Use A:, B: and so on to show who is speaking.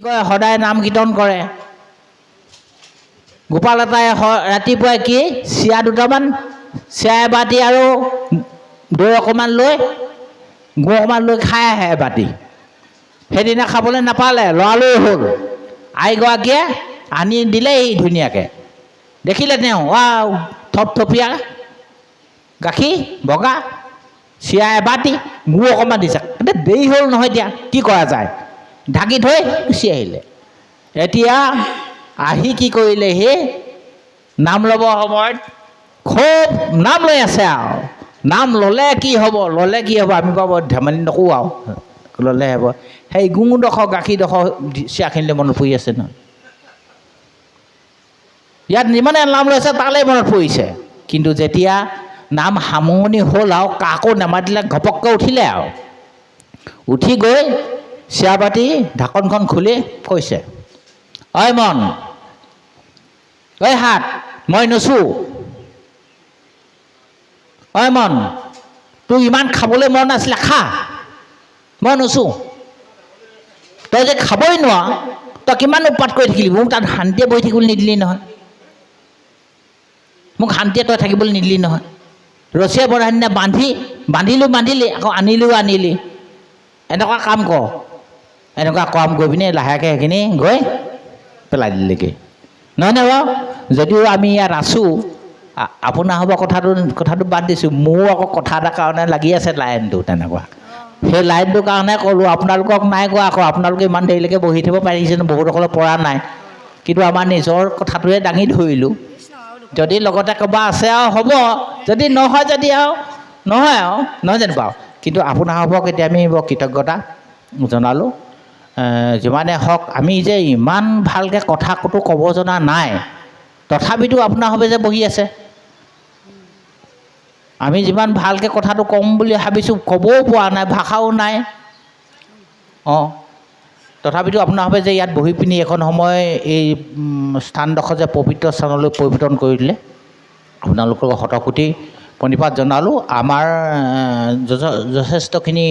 A: কয় সদায় নাম কীৰ্তন কৰে। গোপাল এটাই ৰাতিপুৱাই কি চিৰা দুটামান, চিৰা এবাতি আৰু দৈ অকণমান লৈ, গুৰ অকণমান লৈ খাই আহে এবাতি। সেইদিনা খাবলৈ নাপালে, লৰালৰি হ'ল। আইগৰাকীয়ে আনি দিলেই ধুনীয়াকৈ। দেখিলে তেওঁ, ৱাও, থপথপীয়া গাখীৰ বগা, চিৰা এবাতি, গুৰ অকণমান দিছে। এতিয়া দেৰি হ'ল নহয়, এতিয়া কি কৰা যায়? ঢাকি থৈ গুচি আহিলে। এতিয়া আহি কি কৰিলে? সি নাম ল'ব সময়ত খুব নাম লৈ আছে আৰু নাম ল'লে কি হ'ব, ল'লে কি হ'ব, আমি বাৰু ধেমালি নকৰোঁ আৰু ল'লে হ'ব। সেই গুড়ডোখৰ, গাখীৰডোখৰ, চিৰাখিনিলৈ মনত পৰি আছে নহয়। ইয়াত যিমানে নাম লৈছে তালৈ মনত পৰিছে। কিন্তু যেতিয়া নাম সামৰণি হ'ল আৰু কাকো নামাতিলে, ঘপককৈ উঠিলে আৰু উঠি গৈ চিৰাবাতি ঢাকনখন খুলি কৈছে, ঐ মন, ঐ হাত, মই নুচো। ঐ মন, তোৰ ইমান খাবলৈ মন আছিলে, খা, মই নুচো। তই যে খাবই নোৱাৰ, তই কিমান উৎপাত কৰি থাকিলি, মোক তাত শান্তিয়ে বহি থাকিবলৈ নিদিলি নহয়, মোক শান্তিয়ে তই থাকিবলৈ নিদিলি নহয়। ৰছীয়ে বন্ধা দিনা বান্ধি বান্ধিলোঁ, বান্ধিলি, আকৌ আনিলেও আনিলি। এনেকুৱা কাম কৰ। এনেকুৱা কাম কৰি পিনি লাহেকৈ সেইখিনি গৈ পেলাই দিলেগৈ, নহয়নে বাৰু? যদিও আমি ইয়াত আছোঁ, আপোনাৰ হ'ব কথাটো বাদ দিছোঁ, মোৰো আকৌ কথা এটা কাৰণে লাগি আছে লাইনটো তেনেকুৱা। সেই লাইনটোৰ কাৰণে ক'লোঁ, আপোনালোকক নাই কোৱা। আকৌ আপোনালোকে ইমান দেৰিলৈকে বহি থাকিব পাৰিছে, বহুতসকলে পৰা নাই। কিন্তু আমাৰ নিজৰ কথাটোৱে দাঙি ধৰিলোঁ। যদি লগতে ক'ৰবাত আছে আৰু হ'ব, যদি নহয় যদি আৰু নহয় আৰু, নহয় জানো বাৰু? কিন্তু আপোনাসৱক এতিয়া আমি বৰ কৃতজ্ঞতা জনালোঁ। যিমানে হওক, আমি যে ইমান ভালকৈ কথা ক'তো ক'ব জনা নাই, তথাপিতো আপোনাসৱে যে বহি আছে। আমি যিমান ভালকৈ কথাটো ক'ম বুলি ভাবিছোঁ, ক'বও পৰা নাই, ভাষাও নাই। অঁ, তথাপিতো আপোনাসৱে যে ইয়াত বহি পিনি এইখন সময় এই স্থানডোখৰ যে পবিত্ৰ স্থানলৈ পৰিৱৰ্তন কৰি দিলে, আপোনালোকক শতকোটি প্ৰণিপাত জনালোঁ। আমাৰ যথেষ্টখিনি